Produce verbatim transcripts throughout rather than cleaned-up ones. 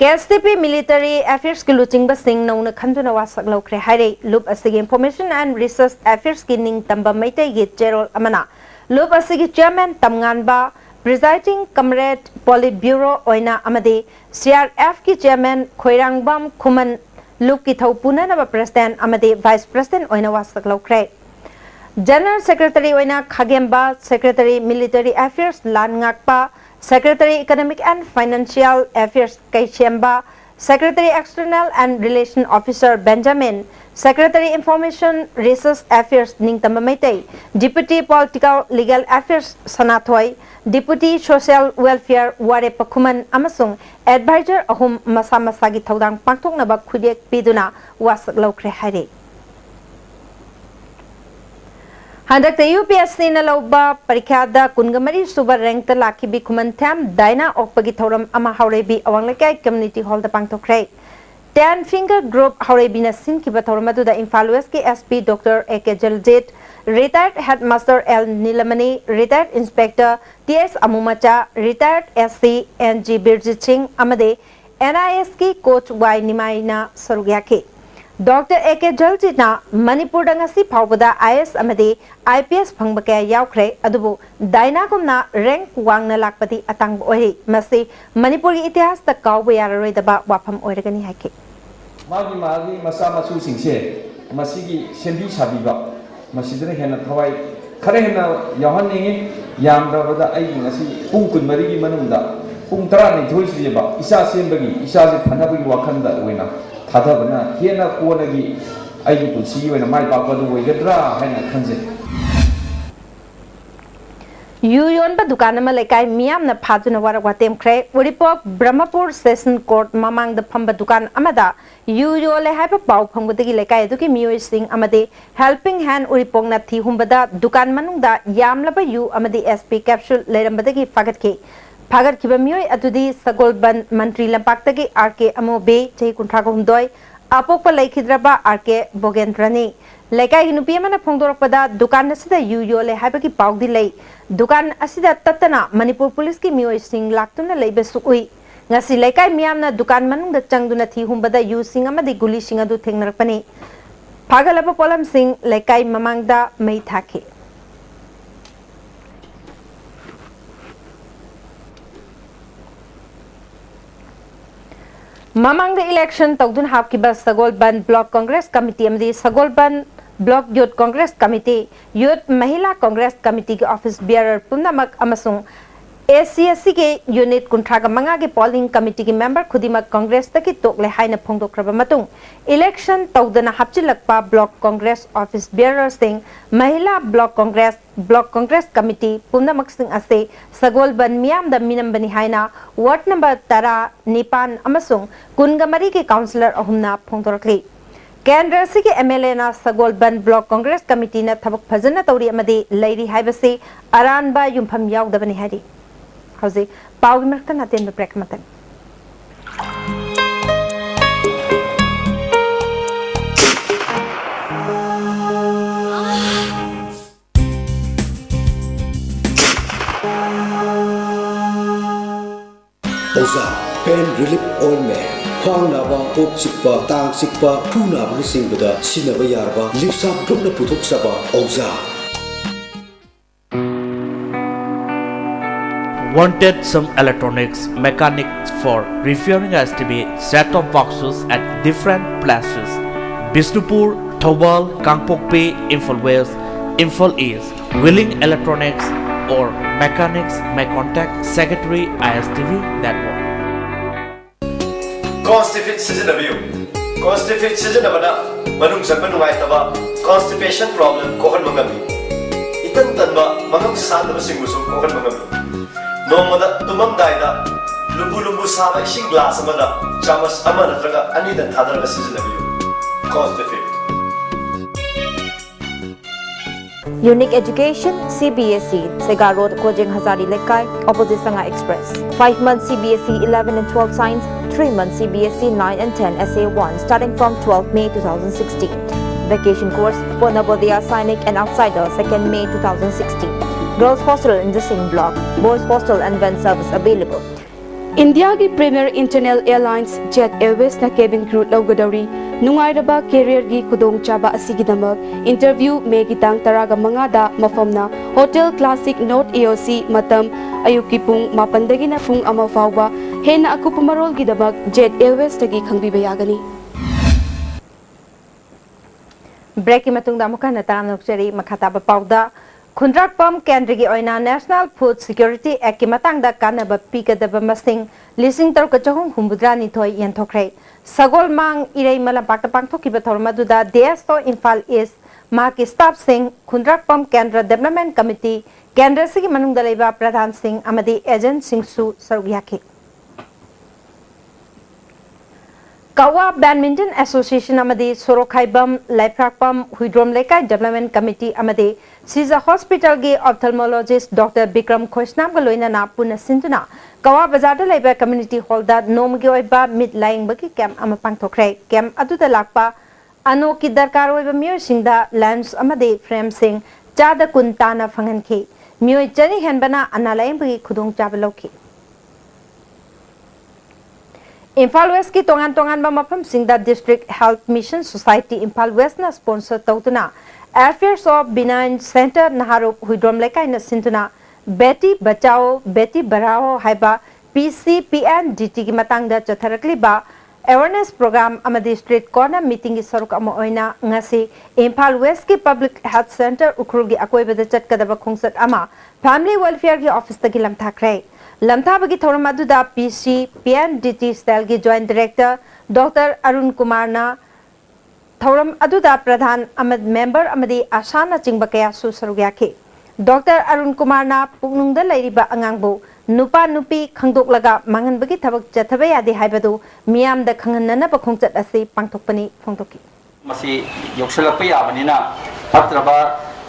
ꯑꯦꯁ T P Military Affairsꯀꯤ ꯂꯨꯆꯤꯡꯕꯁꯤꯡ ꯅꯧꯅ ꯈꯟꯗꯨꯅ ꯋꯥꯁꯛ ꯂꯧꯈ꯭ꯔꯦ ꯍꯥꯏꯔꯦ꯫ ꯂꯨꯞ ꯑꯁꯤꯒꯤ Information and Research Affairsꯀꯤ ꯅꯤꯡꯇꯝꯕ ꯃꯩꯇꯩꯒꯤ ꯆꯦꯔꯣꯜ ꯑꯃꯅ ꯂꯨꯞ ꯑꯁꯤꯒꯤ Chairman ꯇꯝꯉꯥꯟꯕ, Presiding Comrade Politburo ꯑꯣꯏꯅ ꯑꯃꯗꯤ C R Fꯀꯤ Chairman ꯈꯣꯏꯔꯥꯡꯕꯝ ꯈꯨꯃꯟ, ꯂꯨꯞꯀꯤ ꯊꯧ ꯄꯨꯅꯅꯕ President ꯑꯃꯗꯤ Vice President ꯑꯣꯏꯅ ꯋꯥꯁꯛ ꯂꯧꯈ꯭ꯔꯦ꯫ General Secretary ꯑꯣꯏꯅ ꯈꯥꯒꯦꯝꯕ, Secretary Military Affairs ꯂꯥꯟ ꯉꯥꯛꯄ, Secretary Economic and Financial Affairs ꯀꯩꯁꯦꯝꯕ, Secretary External and Relation Officer Benjamin, Secretary Information Research Affairs ꯅꯤꯡꯇꯝꯕ Meitei, Deputy Political Legal Affairs ꯁꯅꯥꯊꯣꯏ, Deputy Social Welfare ꯋꯥꯔꯦꯞꯄ ꯈꯨꯃꯟ ꯑꯃꯁꯨꯡ Advisor ꯑꯍꯨꯝ ꯃꯁꯥ ꯃꯁꯥꯒꯤ ꯊꯧꯗꯥꯡ ꯄꯥꯡꯊꯣꯛꯅꯕ ꯈꯨꯠꯌꯦꯛ ꯄꯤꯗꯨꯅ ꯋꯥꯁꯛ ꯂꯧꯈ꯭ꯔꯦ ꯍꯥꯏꯔꯤ꯫ ꯍꯟꯗꯛꯇ UPSCꯅ ꯂꯧꯕ ꯄꯔꯤꯈ꯭ꯌꯥꯗ ꯀꯨꯟꯒ ꯃꯔꯤ ꯁꯨꯕ rankꯇ ꯂꯥꯛꯈꯤꯕꯤ ꯈꯨꯃꯟꯊꯦꯝ ꯗꯥꯏꯅꯥ ꯑꯣꯛꯄꯒꯤ ꯊꯧꯔꯝ ꯑꯃ ꯍꯥꯎꯔꯩꯕꯤ ꯑꯋꯥꯡ ꯂꯩꯀꯥꯏ Community Hallꯗ ꯄꯥꯡꯊꯣꯛꯈ꯭ꯔꯦ꯫ Ten Finger Group ꯍꯥꯎꯔꯩꯕꯤꯅ ꯁꯤꯟꯈꯤꯕ ꯊꯧꯔꯝ ꯑꯗꯨꯗ Imphal Westꯀꯤ SP Doctor A K ꯖꯜꯖꯤꯠ, Retired Headmaster L ꯅꯤꯂꯃꯅꯤ, Retired Inspector T S ꯑꯃꯨꯃꯆꯥ, Retired SC N G ꯕꯤꯔꯖꯤꯠ ꯁꯤꯡ ꯑꯃꯗꯤ NISꯀꯤ Coach Y ꯅꯤꯃꯥꯏꯅ ꯁꯔꯨꯛ ꯌꯥꯈꯤ꯫ Doctor A K ꯖꯜꯖꯤꯠꯅ ꯃꯅꯤꯄꯨꯔꯗ ꯉꯁꯤ ꯐꯥꯎꯕꯗ IAS ꯑꯃꯗꯤ IPS ꯐꯪꯕ ꯀꯌꯥ ꯌꯥꯎꯈ꯭ꯔꯦ, ꯑꯗꯨꯕꯨ ꯗꯥꯏꯅꯥꯒꯨꯝꯅ rank ꯋꯥꯡꯅ ꯂꯥꯛꯄꯗꯤ ꯑꯇꯥꯡꯕ ꯑꯣꯏꯔꯤ꯫ ꯃꯁꯤ ꯃꯅꯤꯄꯨꯔꯒꯤ ꯏꯇꯤꯍꯥꯁꯇ ꯀꯥꯎꯕ ꯌꯥꯔꯔꯣꯏꯗꯕ ꯋꯥꯐꯝ ꯑꯣꯏꯔꯒꯅꯤ ꯍꯥꯏꯈꯤ꯫ ꯃꯥꯒꯤ, ꯃꯥꯒꯤ ꯃꯆꯥ ꯃꯁꯨꯁꯤꯡꯁꯦ ꯃꯁꯤꯒꯤ ꯁꯦꯝꯕꯤ ꯁꯥꯕꯤꯕ, ꯃꯁꯤꯗꯅ ꯍꯦꯟꯅ ꯊꯋꯥꯏ ꯈꯔ ꯍꯦꯟꯅ ꯌꯥꯎꯍꯟꯅꯤꯡꯉꯤ꯫ ꯌꯥꯝꯗ꯭ꯔꯕꯗ ꯑꯩꯒꯤ ꯉꯁꯤ ꯄꯨꯡ ꯀꯨꯟꯃꯔꯤꯒꯤ ꯃꯅꯨꯡꯗ ꯄꯨꯡ ꯇꯔꯥꯅꯤꯊꯣꯏꯁꯤꯕ ꯏꯆꯥ ꯁꯦꯝꯕꯒꯤ, ꯏꯆꯥꯁꯦ ꯐꯅꯕꯒꯤ ꯋꯥꯈꯜꯗ ꯑꯣꯏꯅ ꯊꯥꯗꯕꯅ ꯍꯦꯟꯅ ꯀꯣꯟꯅꯒꯤ ꯑꯩꯒꯤ ꯄꯨꯟꯁꯤꯒꯤ ꯑꯣꯏꯅ ꯃꯥꯏ ꯄꯥꯛꯄ ꯑꯗꯨ ꯑꯣꯏꯒꯗ꯭ꯔꯥ ꯍꯥꯏꯅ ꯈꯟꯖꯩ꯫ ꯌꯨ ꯌꯣꯟꯕ ꯗꯨꯀꯥꯟ ꯑꯃ ꯂꯩꯀꯥꯏ ꯃꯤꯌꯥꯝꯅ ꯐꯥꯗꯨꯅ ꯋꯥꯔꯛ ꯋꯥꯇꯦꯝꯈ꯭ꯔꯦ꯫ ꯎꯔꯤꯄꯣꯛ ꯕ꯭ꯔꯍꯃꯄꯨꯔ Session Court ꯃꯃꯥꯡꯗ ꯐꯝꯕ ꯗꯨꯀꯥꯟ ꯑꯃꯗ ꯌꯨ ꯌꯣꯜꯂꯦ ꯍꯥꯏꯕ ꯄꯥꯎ ꯐꯪꯕꯗꯒꯤ ꯂꯩꯀꯥꯏ ꯑꯗꯨꯒꯤ ꯃꯤꯑꯣꯏꯁꯤꯡ ꯑꯃꯗꯤ Helping Hand ꯎꯔꯤꯄꯣꯛꯅ ꯊꯤ ꯍꯨꯝꯕꯗ ꯗꯨꯀꯥꯟ ꯃꯅꯨꯡꯗ ꯌꯥꯝꯂꯕ ꯌꯨ ꯑꯃꯗꯤ SP capsule ꯂꯩꯔꯝꯕꯗꯒꯤ ꯐꯥꯒꯠꯈꯤ꯫ ꯐꯥꯒꯠꯈꯤꯕ ꯃꯤꯑꯣꯏ ꯑꯗꯨꯗꯤ ꯁꯒꯣꯜꯕꯟ ꯃꯟꯇ꯭ꯔꯤ ꯂꯝꯄꯥꯛꯇꯒꯤ R K ꯑꯃꯣꯕꯤ, ꯆꯍꯤ ꯀꯨꯟꯊ꯭ꯔꯥ ꯍꯨꯝꯗꯣꯏ, ꯑꯄꯣꯛꯄ ꯂꯩꯈꯤꯗ꯭ꯔꯕ R K ꯕꯣꯒꯦꯟꯗ꯭ꯔꯅꯤ꯫ ꯂꯩꯀꯥꯏꯒꯤ ꯅꯨꯄꯤ ꯑꯃꯅ ꯐꯣꯡꯗꯣꯔꯛꯄꯗ, ꯗꯨꯀꯥꯟ ꯑꯁꯤꯗ ꯌꯨ ꯌꯣꯜꯂꯦ ꯍꯥꯏꯕꯒꯤ ꯄꯥꯎꯗꯤ ꯂꯩ꯫ ꯗꯨꯀꯥꯟ ꯑꯁꯤꯗ ꯇꯠꯇꯅ ꯃꯅꯤꯄꯨꯔ ꯄꯨꯂꯤꯁꯀꯤ ꯃꯤꯑꯣꯏꯁꯤꯡ ꯂꯥꯛꯇꯨꯅ ꯂꯩꯕꯁꯨ ꯎꯏ꯫ ꯉꯁꯤ ꯂꯩꯀꯥꯏ ꯃꯤꯌꯥꯝꯅ ꯗꯨꯀꯥꯟ ꯃꯅꯨꯡꯗ ꯆꯪꯗꯨꯅ ꯊꯤ ꯍꯨꯝꯕꯗ ꯌꯨꯁꯤꯡ ꯑꯃꯗꯤ ꯒꯨꯂꯤꯁꯤꯡ ꯑꯗꯨ ꯊꯦꯡꯅꯔꯛꯄꯅꯤ꯫ ꯐꯥꯒꯠꯂꯕ ꯄꯣꯠꯂꯝꯁꯤꯡ ꯂꯩꯀꯥꯏ ꯃꯃꯥꯡꯗ ꯃꯩ ꯊꯥꯈꯤ꯫ ꯃꯃꯥꯡꯗ election ꯇꯧꯗꯨꯅ ꯍꯥꯞꯈꯤꯕ ꯁꯒꯣꯜꯕꯟ Block Congress Committee ꯑꯃꯗꯤ ꯁꯒꯣꯜꯕꯟ Block Youth Congress Committee, Youth Mahila Congress Committeeꯒꯤ office bearer ꯄꯨꯝꯅꯃꯛ ꯑꯃꯁꯨꯡ A C S Cꯒꯤ unit ꯀꯨꯟꯊ꯭ꯔꯥꯒ ꯃꯉꯥꯒꯤ polling committeeꯒꯤ member ꯈꯨꯗꯤꯡꯃꯛ Congressꯇꯒꯤ ꯇꯣꯛꯂꯦ ꯍꯥꯏꯅ ꯐꯣꯡꯗꯣꯛꯈ꯭ꯔꯕ ꯃꯇꯨꯡ, election ꯇꯧꯗꯅ ꯍꯥꯞꯆꯤꯜꯂꯛꯄ Block Congress office bearerꯁꯤꯡ, Mahila Block Congress, Block Congress Committee ꯄꯨꯝꯅꯃꯛꯁꯤꯡ ꯑꯁꯤ ꯁꯒꯣꯜꯕꯟ ꯃꯤꯌꯥꯝꯗ ꯃꯤꯅꯝꯕꯅꯤ ꯍꯥꯏꯅ ward number ꯇꯔꯥ ꯅꯤꯄꯥꯟ ꯑꯃꯁꯨꯡ ꯀꯨꯟꯒ ꯃꯔꯤꯒꯤ councillor ꯑꯍꯨꯝꯅ ꯐꯣꯡꯗꯣꯔꯛꯂꯤ꯫ ꯀꯦꯟꯗ꯭ꯔ ꯑꯁꯤꯒꯤ M L Aꯅ ꯁꯒꯣꯜꯕꯟ Block Congress Committeeꯅ ꯊꯕꯛ ꯐꯖꯅ ꯇꯧꯔꯤ ꯑꯃꯗꯤ ꯂꯩꯔꯤ ꯍꯥꯏꯕꯁꯤ ꯑꯔꯥꯟꯕ ꯌꯨꯝꯐꯝ ꯌꯥꯎꯗꯕꯅꯤ ꯍꯥꯏꯔꯤ꯫ ꯍꯧꯖꯤꯛ ꯄꯥꯎꯒꯤ ꯃꯔꯛꯇ ꯑꯇꯦꯟꯕ break ꯑꯃꯇꯪ꯫ ꯑꯣꯖꯥ, pain relief ointment, ꯈ꯭ꯋꯥꯡ ꯅꯥꯕ, ꯀꯣꯛ ꯆꯤꯛꯄ, ꯇꯥꯡ ꯆꯤꯛꯄ, ꯈꯨ ꯅꯥꯕꯅꯆꯤꯡꯕꯗ ꯁꯤꯖꯤꯟꯅꯕ ꯌꯥꯔꯕ ꯂꯤꯞꯁꯥꯞ group ꯅ ꯄꯨꯊꯣꯛꯆꯕ ꯑꯣꯖꯥ꯫ Wanted Sum Electronics Mechanics for repairing S T V set-top boxes at different places: Bishnupur, Thoubal, Kangpokpi, Imphal West, Imphal East. Willing electronics or mechanics may contact Secretary I S T V Network. Constipate ꯁꯤꯖꯤꯟꯅꯕꯤꯌꯨ꯫ Constipate ꯁꯤꯖꯤꯟꯅꯕꯅ ꯃꯅꯨꯡ ꯆꯪꯕ ꯅꯨꯡꯉꯥꯏꯇꯕ, constipation problem ꯀꯣꯛꯍꯟꯕ ꯉꯝꯃꯤ꯫ ꯏꯇꯟ ꯇꯟꯕ, ꯃꯉꯝ ꯁꯥꯟꯗꯕꯁꯤꯡꯕꯨꯁꯨ ꯀꯣꯛꯍꯟꯕ ꯉꯝꯃꯤ꯫ ꯅꯣꯡꯃꯗ ꯇꯨꯝꯃꯝꯗꯥꯏꯗ ꯂꯨꯝꯕꯨ ꯂꯨꯝꯕꯨ ꯁꯥꯕ ꯏꯁꯤꯡ glass ꯑꯃꯗ ꯆꯥꯃꯁ ꯑꯃ ꯅꯠꯇ꯭ꯔꯒ ꯑꯅꯤꯗꯪ ꯊꯥꯗꯔꯒ ꯁꯤꯖꯤꯟꯅꯕꯤꯌꯨ꯫ Constipate꯫ Unique Education, C B S E, Sega Road, Kojeng Hazari Lekai, opposite Sanga Express. Five months C B S E eleven and twelve Science, three months C B S E nine and ten S A one, starting from twelfth May two thousand sixteen. Vacation course for Navodaya Sainik and Outsider, second May two thousand sixteen. Girls hostel in the same block, boys hostel and van service available. ꯏꯟꯗꯤꯌꯥꯒꯤ Premier Internal Airlines Jet Airwaysꯅ cabin crew ꯂꯧꯒꯗꯧꯔꯤ꯫ ꯅꯨꯡꯉꯥꯏꯔꯕ careerꯒꯤ ꯈꯨꯗꯣꯡꯆꯥꯕ ꯑꯁꯤꯒꯤꯗꯃꯛ interview Mayꯒꯤ ꯇꯥꯡ ꯇꯔꯥꯒ ꯃꯉꯥꯗ, ꯃꯐꯝꯅ Hotel Classic North A O C, ꯃꯇꯝ ꯑꯌꯨꯛꯀꯤ ꯄꯨꯡ ꯃꯥꯄꯟꯗꯒꯤꯅ ꯄꯨꯡ ꯑꯃ ꯐꯥꯎꯕ꯫ ꯍꯦꯟꯅ ꯑꯀꯨꯞꯄ ꯃꯔꯣꯜꯒꯤꯗꯃꯛ Jet Airwaysꯇꯒꯤ ꯈꯪꯕꯤꯕ ꯌꯥꯒꯅꯤ꯫ Breakꯀꯤ ꯃꯇꯨꯡꯗ ꯑꯃꯨꯛ ꯍꯟꯅ ꯇꯔꯥꯝꯅ ꯑꯣꯛꯆꯔꯤ꯫ ꯃꯈꯥ ꯇꯥꯕ ꯄꯥꯎꯗ, ꯈꯨꯟꯗ꯭ꯔꯥꯛꯄꯝ ꯀꯦꯟꯗ꯭ꯔꯒꯤ ꯑꯣꯏꯅ National Food Security Actꯀꯤ ꯃꯇꯥꯡꯗ ꯀꯥꯟꯅꯕ ꯄꯤꯒꯗꯕ ꯃꯁꯤꯡ ꯂꯤꯁꯤꯡ ꯇꯔꯨꯛꯀ ꯆꯍꯨꯝ ꯍꯨꯝꯐꯨꯇꯔꯥꯅꯤꯊꯣꯏ ꯌꯦꯟꯊꯣꯛꯈ꯭ꯔꯦ꯫ ꯁꯒꯣꯜꯃꯥꯡ ꯏꯔꯩꯃ ꯂꯝꯄꯥꯛꯇ ꯄꯥꯡꯊꯣꯛꯈꯤꯕ ꯊꯧꯔꯝ ꯑꯗꯨꯗ DSO ꯏꯝꯐꯥꯜ ꯏꯁ, ꯃꯍꯥꯛꯀꯤ staffꯁꯤꯡ, ꯈꯨꯟꯗ꯭ꯔꯥꯛꯄꯝ ꯀꯦꯟꯗ꯭ꯔ Development Committee, ꯀꯦꯟꯗ꯭ꯔ ꯑꯁꯤꯒꯤ ꯃꯅꯨꯡꯗ ꯂꯩꯕ ꯄ꯭ꯔꯙꯥꯟꯁꯤꯡ ꯑꯃꯗꯤ agentꯁꯤꯡꯁꯨ ꯁꯔꯨꯛ ꯌꯥꯈꯤ꯫ ꯀꯋꯥ Badminton Association ꯑꯃꯗꯤ ꯁꯣꯔꯣꯛꯈꯥꯏꯕꯝ, ꯂꯩꯐ꯭ꯔꯥꯛꯄꯝ, ꯍꯨꯏꯗ꯭ꯔꯣꯝ ꯂꯩꯀꯥꯏ Development Committee ꯑꯃꯗꯤ ꯁꯤꯖ Hospitalꯒꯤ Ophthalmologist Doctor ꯕꯤꯀ꯭ꯔꯝ ꯈꯣꯏꯁꯅꯥꯝꯒ ꯂꯣꯏꯅꯅ ꯄꯨꯟꯅ ꯁꯤꯟꯗꯨꯅ ꯀꯋꯥ ꯕꯖꯥꯔꯗ ꯂꯩꯕ community hallꯗ ꯅꯣꯡꯃꯒꯤ ꯑꯣꯏꯕ ꯃꯤꯠ ꯂꯥꯌꯦꯡꯕꯒꯤ camp ꯑꯃ ꯄꯥꯡꯊꯣꯛꯈ꯭ꯔꯦ꯫ Camp ꯑꯗꯨꯗ ꯂꯥꯛꯄ ꯑꯅꯣꯛꯀꯤ ꯗꯔꯀꯥꯔ ꯑꯣꯏꯕ ꯃꯤꯑꯣꯏꯁꯤꯡꯗ lens ꯑꯃꯗꯤ frameꯁꯤꯡ ꯆꯥꯗ ꯀꯨꯟ ꯇꯥꯅ ꯐꯪꯍꯟꯈꯤ꯫ ꯃꯤꯑꯣꯏ ꯆꯅꯤ ꯍꯦꯟꯕꯅ ꯑꯅꯥ ꯂꯥꯌꯦꯡꯕꯒꯤ ꯈꯨꯗꯣꯡꯆꯥꯕ ꯂꯧꯈꯤ꯫ ꯏꯝꯐꯥꯜ Westꯀꯤ ꯇꯣꯉꯥꯟ ꯇꯣꯉꯥꯟꯕ ꯃꯐꯝꯁꯤꯡꯗ District Health Mission Society Imphal Westꯅ sponsor ꯇꯧꯗꯨꯅ Affairs of Benign Center ꯅꯍꯥꯔꯨꯞ Huidrom ꯂꯩꯀꯥꯏꯅ ꯁꯤꯟꯗꯨꯅ Beti Bachao Beti Padhao ꯍꯥꯏꯕ P C P N D Tꯒꯤ ꯃꯇꯥꯡꯗ ꯆꯠꯊꯔꯛꯂꯤꯕ awareness program ꯑꯃꯗꯤ street corner meetingꯒꯤ ꯁꯔꯨꯛ ꯑꯃ ꯑꯣꯏꯅ ꯉꯁꯤ ꯏꯝꯐꯥꯜ Westꯀꯤ Public Health Center ꯎꯈ꯭ꯔꯨꯜꯒꯤ ꯑꯀꯣꯏꯕꯗ ꯆꯠꯀꯗꯕ ꯈꯣꯡꯆꯠ ꯑꯃ Family Welfareꯒꯤ officeꯇꯒꯤ ꯂꯝꯊꯥꯈ꯭ꯔꯦ꯫ ꯂꯝꯊꯥꯕꯒꯤ ꯊꯧꯔꯝ ꯑꯗꯨꯗ P C P N D T cellꯒꯤ Joint Director Doctor Arun ꯀꯨꯃꯥꯔꯅ ꯊꯧꯔꯝ ꯑꯗꯨꯗ ꯄ꯭ꯔꯙꯥꯟ ꯑꯃ-, member ꯑꯃꯗꯤ ꯑꯁꯥꯅꯆꯤꯡꯕ ꯀꯌꯥꯁꯨ ꯁꯔꯨꯛ ꯌꯥꯈꯤ꯫ Doctor ꯑꯔꯨꯟ ꯀꯨꯃꯥꯔꯅ ꯄꯨꯛꯅꯨꯡꯗ ꯂꯩꯔꯤꯕ ꯑꯉꯥꯡꯕꯨ ꯅꯨꯄꯥ ꯅꯨꯄꯤ ꯈꯪꯗꯣꯛꯂꯒ ꯃꯥꯡꯍꯟꯕꯒꯤ ꯊꯕꯛ ꯆꯠꯊꯕ ꯌꯥꯗꯦ ꯍꯥꯏꯕꯗꯨ ꯃꯤꯌꯥꯝꯗ ꯈꯪꯍꯟꯅꯅꯕ ꯈꯣꯡꯆꯠ ꯑꯁꯤ ꯄꯥꯡꯊꯣꯛꯄꯅꯤ ꯐꯣꯡꯗꯣꯛꯈꯤ꯫ ꯃꯁꯤ ꯌꯧꯁꯤꯜꯂꯛꯄ ꯌꯥꯕꯅꯤꯅ ꯐꯠꯇ꯭ꯔꯕ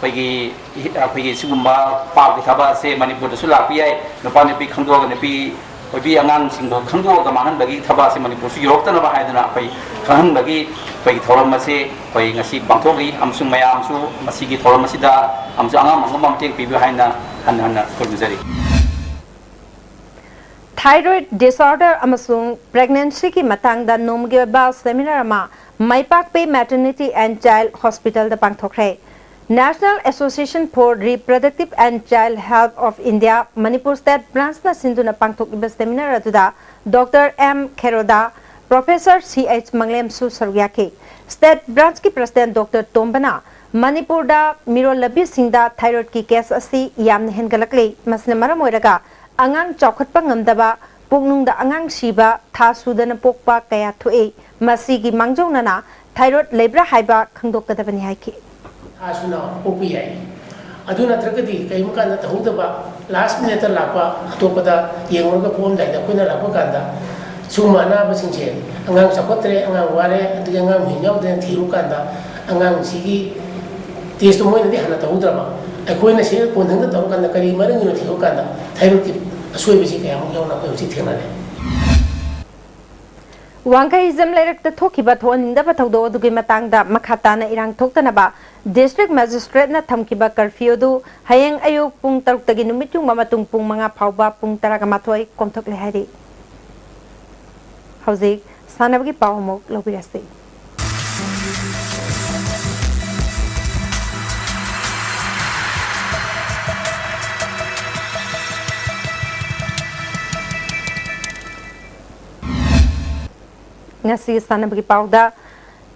ꯑꯩꯈꯣꯏꯒꯤ, ꯑꯩꯈꯣꯏꯒꯤ ꯁꯤꯒꯨꯝꯕ ꯄꯥꯞꯀꯤ ꯊꯕꯛ ꯑꯁꯦ ꯃꯅꯤꯄꯨꯔꯗꯁꯨ ꯂꯥꯛꯄ ꯌꯥꯏ꯫ ꯅꯨꯄꯥ ꯅꯨꯄꯤ ꯈꯪꯗꯣꯛꯑꯒ, ꯅꯨꯄꯤ ꯑꯣꯏꯕꯤ ꯑꯉꯥꯡꯁꯤꯡꯕꯨ ꯈꯪꯗꯣꯛꯑꯒ ꯃꯥꯡꯍꯟꯕꯒꯤ ꯊꯕꯛ ꯑꯁꯤ ꯃꯅꯤꯄꯨꯔꯁꯨ ꯌꯧꯔꯛꯇꯅꯕ ꯍꯥꯏꯗꯅ ꯑꯩꯈꯣꯏ ꯈꯪꯍꯟꯕꯒꯤ ꯑꯩꯈꯣꯏꯒꯤ ꯊꯧꯔꯝ ꯑꯁꯤ ꯑꯩꯈꯣꯏ ꯉꯁꯤ ꯄꯥꯡꯊꯣꯛꯂꯤ꯫ ꯑꯃꯁꯨꯡ ꯃꯌꯥꯝꯁꯨ ꯃꯁꯤꯒꯤ ꯊꯧꯔꯝ ꯑꯁꯤꯗ ꯑꯃꯁꯨꯡ ꯑꯉꯝ ꯑꯉꯝꯕ ꯃꯇꯦꯡ ꯄꯤꯕꯤꯌꯨ ꯍꯥꯏꯅ ꯍꯟꯅ ꯍꯟꯅ ꯈꯨꯔꯨꯝꯖꯔꯤ꯫ Thyroid disorder ꯑꯃꯁꯨꯡ pregnancyꯒꯤ ꯃꯇꯥꯡꯗ ꯅꯣꯡꯃꯒꯤ ꯑꯣꯏꯕ seminar ꯑꯃ ꯃꯥꯏꯄꯥꯛꯄꯤ Maternity and Child Hospitalꯗ ꯄꯥꯡꯊꯣꯛꯈ꯭ꯔꯦ꯫ National Association for Reproductive and Child Health of India Manipur State Branchꯅ ꯁꯤꯟꯗꯨꯅ ꯄꯥꯡꯊꯣꯛꯂꯤꯕ seminar ꯑꯗꯨꯗ Doctor M Kheroda, Professor C H ꯃꯪꯂꯦꯝꯁꯨ ꯁꯔꯨꯛ ꯌꯥꯈꯤ꯫ State Branchꯀꯤ President Doctor ꯇꯣꯝꯕꯅ ꯃꯅꯤꯄꯨꯔꯗ ꯃꯤꯔꯣꯜꯂꯕꯤꯁꯤꯡꯗ thyroidꯀꯤ case ꯑꯁꯤ ꯌꯥꯝꯅ ꯍꯦꯟꯒꯠꯂꯛꯂꯤ꯫ ꯃꯁꯤꯅ ꯃꯔꯝ ꯑꯣꯏꯔꯒ ꯑꯉꯥꯡ ꯆꯥꯎꯈꯠꯄ ꯉꯝꯗꯕ, ꯄꯨꯛꯅꯨꯡꯗ ꯑꯉꯥꯡ ꯁꯤꯕ, ꯊꯥ ꯁꯨꯗꯅ ꯄꯣꯛꯄ ꯀꯌꯥ ꯊꯣꯛꯏ꯫ ꯃꯁꯤꯒꯤ ꯃꯥꯡꯖꯧꯅꯅ thyroid ꯂꯩꯕ꯭ꯔꯥ ꯍꯥꯏꯕ ꯈꯪꯗꯣꯛꯀꯗꯕꯅꯤ ꯍꯥꯏꯈꯤ꯫ ꯊꯥ ꯁꯨꯅ ꯄꯣꯛꯄ ꯌꯥꯏ꯫ ꯑꯗꯨ ꯅꯠꯇ꯭ꯔꯒꯗꯤ ꯀꯔꯤꯒꯨꯝꯕ ꯀꯥꯟꯗ ꯇꯧꯍꯧꯗꯕ, last minuteꯇ ꯂꯥꯛꯄ, ꯑꯇꯣꯞꯄꯗ ꯌꯦꯡꯉꯨꯔꯒ ꯄꯣꯛꯑꯝꯗꯥꯏꯗ ꯑꯩꯈꯣꯏꯅ ꯂꯥꯛꯄ ꯀꯥꯟꯗ ꯁꯤꯒꯨꯝꯕ ꯑꯅꯥꯕꯁꯤꯡꯁꯦ, ꯑꯉꯥꯡ ꯆꯥꯎꯈꯠꯇ꯭ꯔꯦ, ꯑꯉꯥꯡ ꯋꯥꯔꯦ, ꯑꯗꯒꯤ ꯑꯉꯥꯡ ꯃꯍꯤꯛ ꯌꯥꯎꯗ꯭ꯔꯦꯅ ꯊꯤꯔꯨ ꯀꯥꯟꯗ, ꯑꯉꯥꯡꯁꯤꯒꯤ testꯇꯣ ꯃꯣꯏꯅꯗꯤ ꯍꯥꯟꯅ ꯇꯧꯍꯧꯗ꯭ꯔꯕ, ꯑꯩꯈꯣꯏꯅ ꯁꯤ ꯀꯣꯟꯊꯪꯗ ꯇꯧꯔꯀꯥꯟꯗ ꯀꯔꯤ ꯃꯔꯝꯒꯤꯅꯣ ꯊꯤꯔꯨ ꯀꯥꯟꯗ thyroidꯀꯤ ꯑꯁꯣꯏꯕꯁꯤ ꯀꯌꯥꯃꯨꯛ ꯌꯥꯎꯅ ꯑꯩꯈꯣꯏ ꯍꯧꯖꯤꯛ ꯊꯦꯡꯅꯔꯦ꯫ ꯋꯥꯡꯈꯩ ꯍꯤꯖꯝ ꯂꯩꯔꯛꯇ ꯊꯣꯛꯈꯤꯕ ꯊꯣꯛꯍꯟꯅꯤꯡꯗꯕ ꯊꯧꯗꯣꯛ ꯑꯗꯨꯒꯤ ꯃꯇꯥꯡꯗ ꯃꯈꯥ ꯇꯥꯅ ꯏꯔꯥꯡ ꯊꯣꯛꯇꯅꯕ District Magistrateꯅ ꯊꯝꯈꯤꯕ curfew ꯑꯗꯨ ꯍꯌꯦꯡ ꯑꯌꯨꯛ ꯄꯨꯡ ꯇꯔꯨꯛꯇꯒꯤ ꯅꯨꯃꯤꯠ ꯌꯨꯡꯕ ꯃꯇꯨꯡ ꯄꯨꯡ ꯃꯉꯥ ꯐꯥꯎꯕ ꯄꯨꯡ ꯇꯔꯥꯒ ꯃꯥꯊꯣꯏ ꯀꯣꯝꯊꯣꯛꯂꯦ ꯍꯥꯏꯔꯤ꯫ ꯍꯧꯖꯤꯛ ꯁꯥꯟꯅꯕꯒꯤ ꯄꯥꯎ ꯑꯃꯨꯛ ꯂꯧꯕꯤꯔꯁꯤ꯫ ꯉꯁꯤ ꯁꯥꯟꯅꯕꯒꯤ ꯄꯥꯎꯗ,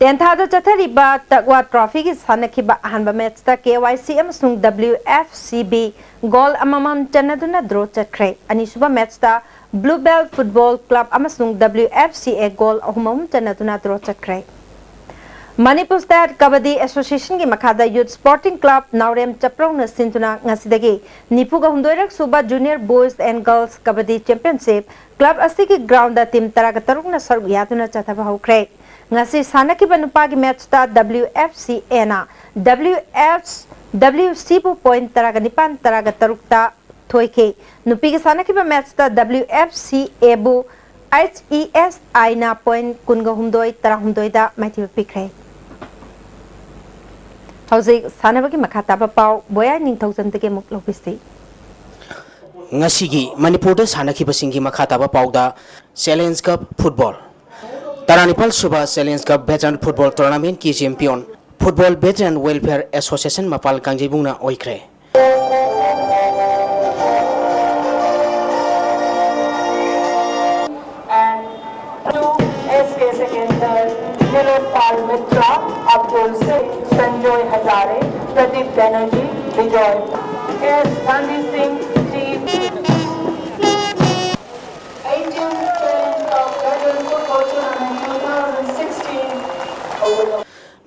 ꯇꯦꯟꯊꯥꯗ ꯆꯠꯊꯔꯤꯕ ꯇꯛꯋꯥ trophyꯒꯤ ꯁꯥꯟꯅꯈꯤꯕ ꯑꯍꯥꯟꯕ matchꯇ KYC ꯑꯃꯁꯨꯡ WFCB goal ꯑꯃꯃꯝ ꯆꯟꯅꯗꯨꯅ draw ꯆꯠꯈ꯭ꯔꯦ꯫ ꯑꯅꯤꯁꯨꯕ matchꯇ Blue Bell Football Club ꯑꯃꯁꯨꯡ WFCA goal ꯑꯍꯨꯝ ꯑꯍꯨꯝ ꯆꯟꯅꯗꯨꯅ draw ꯆꯠꯈ꯭ꯔꯦ꯫ Manipur State Kabaddi Associationꯒꯤ ꯃꯈꯥꯗ Youth Sporting Club ꯅꯥꯎꯔꯦꯝ ꯆꯞꯔꯧꯅ ꯁꯤꯟꯗꯨꯅ ꯉꯁꯤꯗꯒꯤ ꯅꯤꯐꯨꯒ ꯍꯨꯝꯗꯣꯏꯔꯛ ꯁꯨꯕ Junior Boys and Girls Kabaddi Championship club ꯑꯁꯤꯒꯤ groundꯗ team ꯇꯔꯥꯒ ꯇꯔꯨꯛꯅ ꯁꯔꯨꯛ ꯌꯥꯗꯨꯅ ꯆꯠꯊꯕ ꯍꯧꯈ꯭ꯔꯦ꯫ ꯉꯁꯤ ꯁꯥꯟꯅꯈꯤꯕ ꯅꯨꯄꯥꯒꯤ matchꯇ WFCAꯅ WF WCꯕꯨ point ꯇꯔꯥꯒ ꯅꯤꯄꯥꯟ, ꯇꯔꯥꯒ ꯇꯔꯨꯛꯇ ꯊꯣꯏꯈꯤ꯫ ꯅꯨꯄꯤꯒꯤ ꯁꯥꯟꯅꯈꯤꯕ matchꯇ WFCAꯕꯨ HESIꯅ point ꯀꯨꯟꯒ ꯍꯨꯝꯗꯣꯏ, ꯇꯔꯥꯍꯨꯝꯗꯣꯏꯗ ꯃꯥꯏꯊꯤꯕ ꯄꯤꯈ꯭ꯔꯦ꯫ ꯍꯧꯖꯤꯛ ꯁꯥꯟꯅꯕꯒꯤ ꯃꯈꯥ ꯇꯥꯕ ꯄꯥꯎ ꯕꯣꯌꯥꯏ ꯅꯤꯡꯊꯧꯖꯝꯗꯒꯤ ꯑꯃꯨꯛ ꯂꯧꯕꯤꯁꯤ꯫ ꯉꯁꯤꯒꯤ ꯃꯅꯤꯄꯨꯔꯗ ꯁꯥꯟꯅꯈꯤꯕꯁꯤꯡꯒꯤ ꯃꯈꯥ ꯇꯥꯕ ꯄꯥꯎꯗ, Challenge Cup Football, ꯇꯔꯥꯅꯤꯄꯥꯜ ꯁꯨꯕ Challenge Cup Veteran Football Tournamentꯀꯤ champion Football Veteran Welfare Association ꯃꯄꯥꯜ ꯀꯥꯡꯖꯩꯕꯨꯡꯅ ꯑꯣꯏꯈ꯭ꯔꯦ꯫ And two S K Secondary, Nilotpal Mitra, Abdul Singh, Sanjoy Hazare, Pradeep Banerjee, Bijoy S Gandhi Singh, Team eighteen Challenge Cup Veteran Football Tournament two thousand sixteen.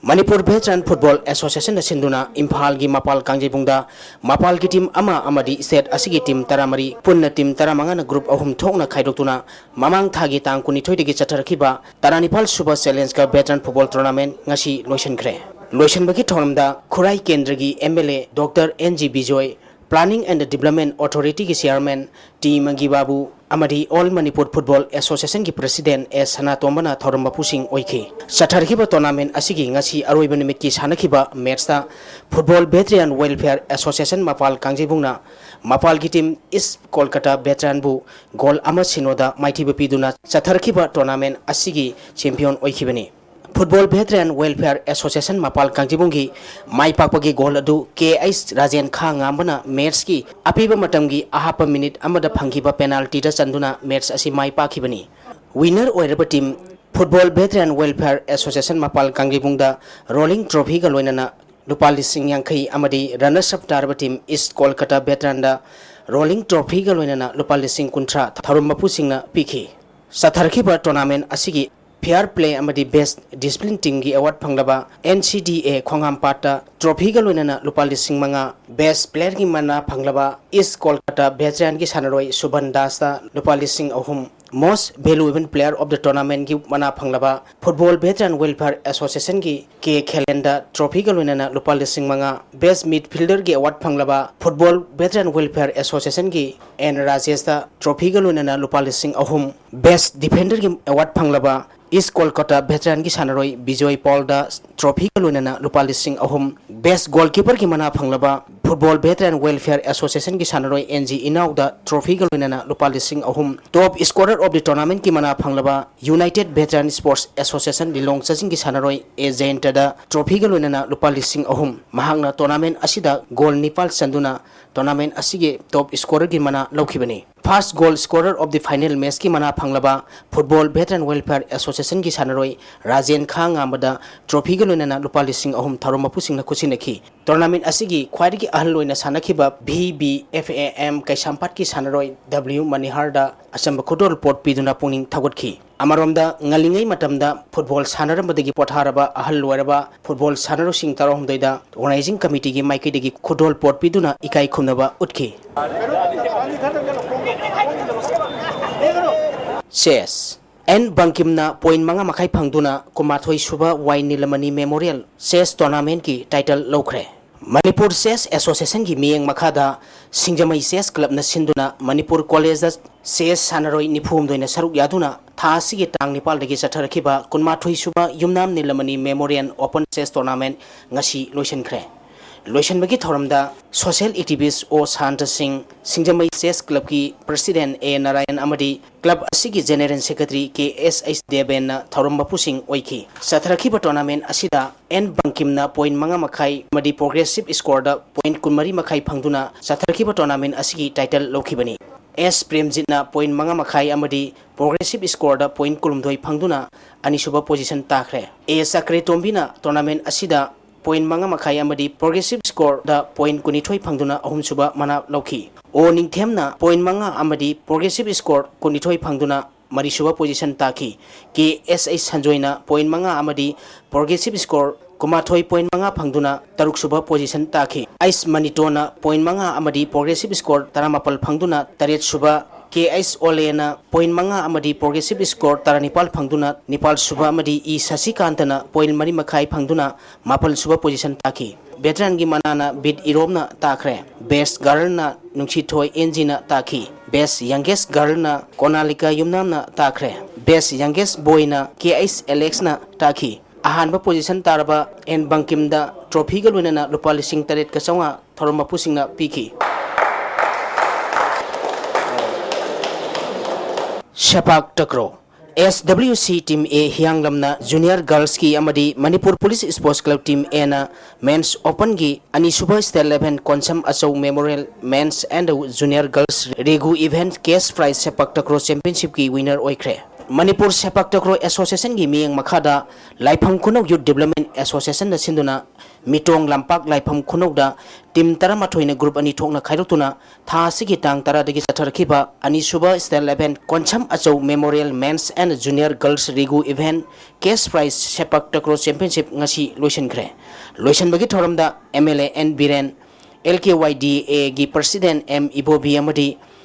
Manipur Veteran Football Associationꯅ ꯁꯤꯟꯗꯨꯅ ꯏꯝꯐꯥꯜꯒꯤ ꯃꯄꯥꯜ ꯀꯥꯡꯖꯩꯕꯨꯡꯗ ꯃꯄꯥꯜꯒꯤ team ꯑꯃ ꯑꯃꯗꯤ state ꯑꯁꯤꯒꯤ team ꯇꯔꯥꯃꯔꯤ, ꯄꯨꯟꯅ team ꯇꯔꯥꯃꯉꯥꯅ group ꯑꯍꯨꯝ ꯊꯣꯛꯅ ꯈꯥꯏꯗꯣꯛꯇꯨꯅ ꯃꯃꯥꯡ ꯊꯥꯒꯤ ꯇꯥꯡ ꯀꯨꯟꯅꯤꯊꯣꯏꯗꯒꯤ ꯆꯠꯊꯔꯛꯈꯤꯕ ꯇꯔꯥꯅꯤꯄꯥꯜ ꯁꯨꯕ Challenge Cup Veteran Football Tournament ꯉꯁꯤ ꯂꯣꯏꯁꯤꯟꯈ꯭ꯔꯦ꯫ ꯂꯣꯏꯁꯤꯟꯕꯒꯤ ꯊꯧꯔꯝꯗ ꯈꯨꯔꯥꯏ ꯀꯦꯟꯗ꯭ꯔꯒꯤ M L A Doctor N G Bijoy, Planning and Development Authorityꯒꯤ chairman T ꯃꯪꯒꯤ ꯕꯥꯕꯨ ꯑꯃꯗꯤ All Manipur Football Associationꯒꯤ president S ꯁꯅꯥꯇꯣꯝꯕꯅ ꯊꯧꯔꯝ ꯃꯄꯨꯁꯤꯡ ꯑꯣꯏꯈꯤ꯫ ꯆꯠꯊꯔꯤꯕ tournament ꯑꯁꯤꯒꯤ ꯉꯁꯤ ꯑꯔꯣꯏꯕ ꯅꯨꯃꯤꯠꯀꯤ ꯁꯥꯟꯅꯈꯤꯕ matchꯇ Football Veteran Welfare Association ꯃꯄꯥꯜ ꯀꯥꯡꯖꯩꯕꯨꯡꯅ ꯃꯄꯥꯜꯒꯤ team East Kolkata Veteranꯕꯨ goal ꯑꯃ ꯁꯤꯅꯣꯗ ꯃꯥꯏꯊꯤꯕ ꯄꯤꯗꯨꯅ ꯆꯠꯊꯔꯛꯈꯤꯕ tournament ꯑꯁꯤꯒꯤ champion ꯑꯣꯏꯈꯤꯕꯅꯤ꯫ Football Veteran Welfare Association ꯃꯄꯥꯜ ꯀꯥꯡꯖꯩꯕꯨꯡꯒꯤ ꯃꯥꯏ ꯄꯥꯛꯄꯒꯤ goal ꯑꯗꯨ K H ꯔꯥꯖꯦꯟ ꯈꯥ ꯉꯥꯝꯕꯅ matchꯀꯤ ꯑꯄꯤꯕ ꯃꯇꯝꯒꯤ ꯑꯍꯥꯞꯄ minute ꯑꯃꯗ ꯐꯪꯈꯤꯕ penaltyꯗ ꯆꯟꯗꯨꯅ match ꯑꯁꯤ ꯃꯥꯏ ꯄꯥꯛꯈꯤꯕꯅꯤ꯫ Winner ꯑꯣꯏꯔꯕ team Football Veteran Welfare Association ꯃꯄꯥꯜ ꯀꯥꯡꯖꯩꯕꯨꯡꯗ rolling trophyꯒ ꯂꯣꯏꯅꯅ ꯂꯨꯄꯥ ꯂꯤꯁꯤꯡ ꯌꯥꯡꯈꯩ ꯑꯃꯗꯤ runners up ꯇꯥꯔꯕ team East Kolkata Veteranꯗ rolling trophyꯒ ꯂꯣꯏꯅꯅ ꯂꯨꯄꯥ ꯂꯤꯁꯤꯡ ꯀꯨꯟꯊ꯭ꯔꯥ ꯊꯧꯔꯝ ꯃꯄꯨꯁꯤꯡꯅ ꯄꯤꯈꯤ꯫ ꯆꯠꯊꯔꯛꯈꯤꯕ tournament ꯑꯁꯤꯒꯤ Fair Play ꯑꯃꯗꯤ Best Discipline Teamꯒꯤ award ꯐꯪꯂꯕ N C D A ꯈꯣꯡꯍꯥꯝꯄꯥꯠꯇ trophyꯒ ꯂꯣꯏꯅꯅ ꯂꯨꯄꯥ ꯂꯤꯁꯤꯡ ꯃꯉꯥ, Best Playerꯒꯤ ꯃꯅꯥ ꯐꯪꯂꯕ East Kolkata Veteranꯒꯤ ꯁꯥꯟꯅꯔꯣꯏ ꯁꯨꯚꯟ ꯗꯥꯁꯇ ꯂꯨꯄꯥ ꯂꯤꯁꯤꯡ ꯑꯍꯨꯝ, Most Valuable Player of the Tournamentꯒꯤ ꯃꯅꯥ ꯐꯪꯂꯕ Football Veteran Welfare Associationꯒꯤ K ꯈꯦꯂꯦꯟꯗ trophyꯒ ꯂꯣꯏꯅꯅ ꯂꯨꯄꯥ ꯂꯤꯁꯤꯡ ꯃꯉꯥ, Best Midfielderꯒꯤ award ꯐꯪꯂꯕ Football Veteran Welfare Associationꯒꯤ N ꯔꯥꯖꯦꯁꯇ trophyꯒ ꯂꯣꯏꯅꯅ ꯂꯨꯄꯥ ꯂꯤꯁꯤꯡ ꯑꯍꯨꯝ, Best Defenderꯒꯤ award ꯐꯪꯂꯕ East Kolkata Veteranꯒꯤ ꯁꯥꯟꯅꯔꯣꯏ ꯕꯤꯖꯣꯏ ꯄꯥꯜꯗ trophyꯒ ꯂꯣꯏꯅꯅ ꯂꯨꯄꯥ ꯂꯤꯁꯤꯡ ꯑꯍꯨꯝ, Best Goalkeeperꯒꯤ ꯃꯅꯥ ꯐꯪꯂꯕ Football Veteran Welfare Association ꯒꯤ ꯁꯥꯟꯅꯔꯣꯏ ꯑꯦꯟ ꯖꯤ ꯏꯅꯥꯎꯗ trophy ꯒ ꯂꯣꯏꯅꯅ ꯂꯨꯄꯥ ꯂꯤꯁꯤꯡ ꯑꯍꯨꯝ, Top Scorer of the Tournament ꯀꯤ ꯃꯅꯥ ꯐꯪꯂꯕ United Veteran Sports Association ꯂꯤꯂꯣꯡ ꯆꯥꯖꯤꯡꯒꯤ ꯁꯥꯟꯅꯔꯣꯏ ꯑꯦ ꯖꯌꯟꯇꯗ trophy ꯒ ꯂꯣꯏꯅꯅ ꯂꯨꯄꯥ ꯂꯤꯁꯤꯡ ꯑꯍꯨꯝ꯫ ꯃꯍꯥꯛꯅ tournament ꯑꯁꯤꯗ goal ꯅꯤꯄꯥꯜ ꯆꯟꯗꯨꯅ tournament ꯑꯁꯤꯒꯤ top scorer ꯒꯤ ꯃꯅꯥ ꯂꯧꯈꯤꯕꯅꯤ꯫ First goal scorer of the final match ꯀꯤ ꯃꯅꯥ ꯐꯪꯂꯕ Football Veteran Welfare Association ꯒꯤ ꯁꯥꯟꯅꯔꯣꯏ ꯔꯥꯖꯦꯟ ꯈꯥ ꯉꯥꯝꯕꯗ trophy ꯒ ꯂꯣꯏꯅꯅ ꯂꯨꯄꯥ ꯂꯤꯁꯤꯡ ꯑꯍꯨꯝ ꯊꯧꯔꯝ ꯃꯄꯨꯁꯤꯡꯅ ꯈꯨꯠꯁꯤꯟꯅꯈꯤ꯫ Tournament ꯑꯁꯤꯒꯤ ꯈ꯭ꯋꯥꯏꯗꯒꯤ ꯑꯍꯜ ꯑꯣꯏꯅ ꯁꯥꯟꯅꯈꯤꯕ V B F A M ꯀꯩꯁꯥꯝꯄꯥꯠꯀꯤ ꯁꯥꯟꯅꯔꯣꯏ ꯗꯕ꯭ꯂꯤꯌꯨ ꯃꯅꯤꯍꯥꯔꯗ ꯑꯆꯝꯕ ꯈꯨꯗꯣꯜꯄꯣꯠ ꯄꯤꯗꯨꯅ ꯄꯨꯛꯅꯤꯡ ꯊꯧꯒꯠꯈꯤ꯫ ꯑꯃꯔꯣꯝꯗ, ꯉꯜꯂꯤꯉꯩ ꯃꯇꯝꯗ football ꯁꯥꯟꯅꯔꯝꯕꯗꯒꯤ ꯄꯣꯊꯥꯔꯕ ꯑꯍꯜ ꯑꯣꯏꯔꯕ football ꯁꯥꯟꯅꯔꯣꯏꯁꯤꯡ ꯇꯔꯥꯍꯨꯝꯗꯣꯏꯗ organizing committee ꯒꯤ ꯃꯥꯏꯀꯩꯗꯒꯤ ꯈꯨꯗꯣꯜꯄꯣꯠ ꯄꯤꯗꯨꯅ ꯏꯀꯥꯏ ꯈꯨꯝꯅꯕ ꯎꯠꯈꯤ꯫ Chess꯫ ꯑꯦꯟ ꯕꯪꯀꯤꯝꯅ point ꯃꯉꯥ ꯃꯈꯥꯏ ꯐꯪꯗꯨꯅ ꯀꯨꯟꯃꯥꯊꯣꯏ ꯁꯨꯕ ꯋꯥꯏ ꯅꯤꯂꯃꯅꯤ Memorial Chess Tournament ꯀꯤ title ꯂꯧꯈ꯭ꯔꯦ꯫ ꯃꯅꯤꯄꯨꯔ Chess Association ꯒꯤ ꯃꯤꯠꯌꯦꯡ ꯃꯈꯥꯗ ꯁꯤꯡꯖꯃꯩ Chess Club ꯅ ꯁꯤꯟꯗꯨꯅ ꯃꯅꯤꯄꯨꯔ college ꯗ chess ꯁꯥꯟꯅꯔꯣꯏ ꯅꯤꯐꯨ ꯍꯨꯝꯗꯣꯏꯅ ꯁꯔꯨꯛ ꯌꯥꯗꯨꯅ ꯊꯥ ꯑꯁꯤꯒꯤ ꯇꯥꯡ ꯅꯤꯄꯥꯜꯗꯒꯤ ꯆꯠꯊꯔꯛꯈꯤꯕ ꯀꯨꯟꯃꯥꯊꯣꯏ ꯁꯨꯕ ꯌꯨꯝꯅꯥꯝ ꯅꯤꯂꯃꯅꯤ Memorial Open Chess Tournament ꯉꯁꯤ ꯂꯣꯏꯁꯤꯟꯈ꯭ꯔꯦ꯫ ꯂꯣꯏꯁꯤꯟꯕꯒꯤ ꯊꯧꯔꯝꯗ social activist ꯑꯣ ꯁꯥꯟꯇ ꯁꯤꯡ, ꯁꯤꯡꯖꯃꯩ Chess Club ꯀꯤ President ꯑꯦ ꯅꯥꯔꯥꯌꯟ ꯑꯃꯗꯤ club ꯑꯁꯤꯒꯤ General Secretary ꯀꯦ ꯑꯦꯁ ꯑꯩꯆ ꯗꯦꯕꯦꯟꯅ ꯊꯧꯔꯝ ꯃꯄꯨꯁꯤꯡ ꯑꯣꯏꯈꯤ꯫ ꯆꯠꯊꯔꯛꯈꯤꯕ tournament ꯑꯁꯤꯗ ꯑꯦꯟ ꯕꯪꯀꯤꯝꯅ point ꯃꯉꯥ ꯃꯈꯥꯏ ꯑꯃꯗꯤ progressive score ꯗ point ꯀꯨꯟꯃꯔꯤ ꯃꯈꯥꯏ ꯐꯪꯗꯨꯅ ꯆꯠꯊꯔꯛꯈꯤꯕ tournament ꯑꯁꯤꯒꯤ title ꯂꯧꯈꯤꯕꯅꯤ꯫ ꯑꯦꯁ ꯄ꯭ꯔꯦꯝꯖꯤꯠꯅ point ꯃꯉꯥ ꯃꯈꯥꯏ ꯑꯃꯗꯤ progressive score ꯗ point ꯀꯨꯟꯍꯨꯝꯗꯣꯏ ꯐꯪꯗꯨꯅ ꯑꯅꯤꯁꯨꯕ position ꯇꯥꯈ꯭ꯔꯦ꯫ ꯑꯦ ꯆꯀ꯭ꯔꯦꯇꯣꯝꯕꯤꯅ tournament ꯑꯁꯤꯗ point ꯃꯉꯥ ꯃꯈꯥꯏ ꯑꯃꯗꯤ progressive score ꯗ point ꯀꯨꯟꯅꯤꯊꯣꯏ ꯐꯪꯗꯨꯅ ꯑꯍꯨꯝꯁꯨꯕ ꯃꯅꯥ ꯂꯧꯈꯤ꯫ ꯑꯣ ꯅꯤꯡꯊꯦꯝꯅ point ꯃꯉꯥ ꯑꯃꯗꯤ progressive score ꯀꯨꯟꯅꯤꯊꯣꯏ ꯐꯪꯗꯨꯅ ꯃꯔꯤꯁꯨꯕ position ꯇꯥꯈꯤ꯫ ꯀꯦ ꯑꯦꯁ ꯑꯩꯆ ꯁꯟꯖꯣꯏꯅ point ꯃꯉꯥ ꯑꯃꯗꯤ progressive score ꯀꯨꯟꯃꯥꯊꯣꯏ point ꯃꯉꯥ ꯐꯪꯗꯨꯅ ꯇꯔꯨꯛꯁꯨꯕ position ꯇꯥꯈꯤ꯫ ꯑꯩꯆ ꯃꯅꯤꯇꯣꯅ point ꯃꯉꯥ ꯑꯃꯗꯤ progressive score ꯇꯔꯥꯃꯥꯄꯜ ꯐꯪꯗꯨꯅ ꯇꯔꯦꯠꯁꯨꯕ, ꯀꯦ ꯑꯩꯆ ꯑꯣꯂꯦꯅ point ꯃꯉꯥ ꯑꯃꯗꯤ progressive score ꯇꯔꯥꯅꯤꯄꯥꯜ ꯐꯪꯗꯨꯅ ꯅꯤꯄꯥꯜꯁꯨꯕ ꯑꯃꯗꯤ ꯏ ꯁꯁꯤꯀꯥꯟꯇꯅ point ꯃꯔꯤ ꯃꯈꯥꯏ ꯐꯪꯗꯨꯅ ꯃꯥꯄꯜꯁꯨꯕ position ꯇꯥꯈꯤ꯫ Veteran ꯒꯤ ꯃꯅꯥꯅ ꯕꯤꯠ ꯏꯔꯣꯝꯅ ꯇꯥꯈ꯭ꯔꯦ꯫ Best Girl ꯅ ꯅꯨꯡꯁꯤꯊꯣꯏ ꯑꯦꯟꯖꯤꯅ ꯇꯥꯈꯤ꯫ Best Youngest Girl ꯅ ꯀꯣꯅꯥꯂꯤꯀꯥ ꯌꯨꯝꯅꯥꯝꯅ ꯇꯥꯈ꯭ꯔꯦ꯫ Best Youngest Boy ꯅ ꯀꯦ ꯑꯩꯆ ꯑꯦꯂꯦꯛꯁꯅ ꯇꯥꯈꯤ꯫ ꯑꯍꯥꯟꯕ position ꯇꯥꯔꯕ ꯑꯦꯟ ꯕꯪꯀꯤꯝꯗ trophy ꯒ ꯂꯣꯏꯅꯅ ꯂꯨꯄꯥ ꯂꯤꯁꯤꯡ ꯇꯔꯦꯠꯀ ꯆꯥꯝꯃꯉꯥ ꯊꯧꯔꯝ ꯃꯄꯨꯁꯤꯡꯅ ꯄꯤꯈꯤ꯫ Sepak takraw. S W C team A ꯍꯤꯌꯥꯡꯂꯝꯅ ꯖꯨꯅꯤꯌꯔ ꯒꯔꯜꯁꯀꯤ ꯑꯃꯗꯤ Manipur police sports club team ꯑꯦꯅ ꯃꯦꯟꯁ ꯑꯣꯄꯟꯒꯤ ꯑꯅꯤꯁꯨꯕ state level Konsam Achou memorial men's and junior girls regu event cash prize sepak takraw ꯆꯦꯝꯄꯤꯌꯟꯁꯤꯞꯀꯤ ꯋꯤꯅꯔ ꯑꯣꯏꯈ꯭ꯔꯦ꯫ ꯃꯅꯤꯄꯨꯔ ꯁꯦꯄꯥꯛ ꯇꯀ꯭ꯔꯣ ꯑꯦꯁꯣꯁꯤꯌꯦꯁꯟꯒꯤ ꯃꯤꯠꯌꯦꯡ ꯃꯈꯥꯗ ꯂꯥꯏꯐꯝ ꯈꯨꯅꯧ ꯌꯨꯠ ꯗꯤꯕ꯭ꯂꯞꯃꯦꯟꯠ ꯑꯦꯁꯣꯁꯤꯌꯦꯁꯟꯅ ꯁꯤꯟꯗꯨꯅ ꯃꯤꯇꯣꯡ ꯂꯝꯄꯥꯛ ꯂꯥꯏꯐꯝ ꯈꯨꯅꯧꯗ ꯇꯤꯝ ꯇꯔꯥꯃꯥꯊꯣꯏꯅ ꯒ꯭ꯔꯨꯞ ꯑꯅꯤ ꯊꯣꯛꯅ ꯈꯥꯏꯗꯣꯛꯇꯨꯅ ꯊꯥ ꯑꯁꯤꯒꯤ ꯇꯥꯡ ꯇꯔꯥꯗꯒꯤ ꯆꯠꯊꯔꯛꯈꯤꯕ ꯑꯅꯤꯁꯨꯕ state level Konsam Achou memorial men's and junior girls regu event cash prize sepak takraw championship ꯉꯁꯤ ꯂꯣꯏꯁꯤꯟꯈ꯭ꯔꯦ꯫ ꯂꯣꯏꯁꯤꯟꯕꯒꯤ ꯊꯧꯔꯝꯗ M L A N Biren, L K Y D ꯑꯦꯒꯤ ꯄ꯭ꯔꯁꯤꯗꯦꯟꯠ ꯑꯦꯝ ꯏꯕꯣꯕꯤ ꯑꯃꯗꯤ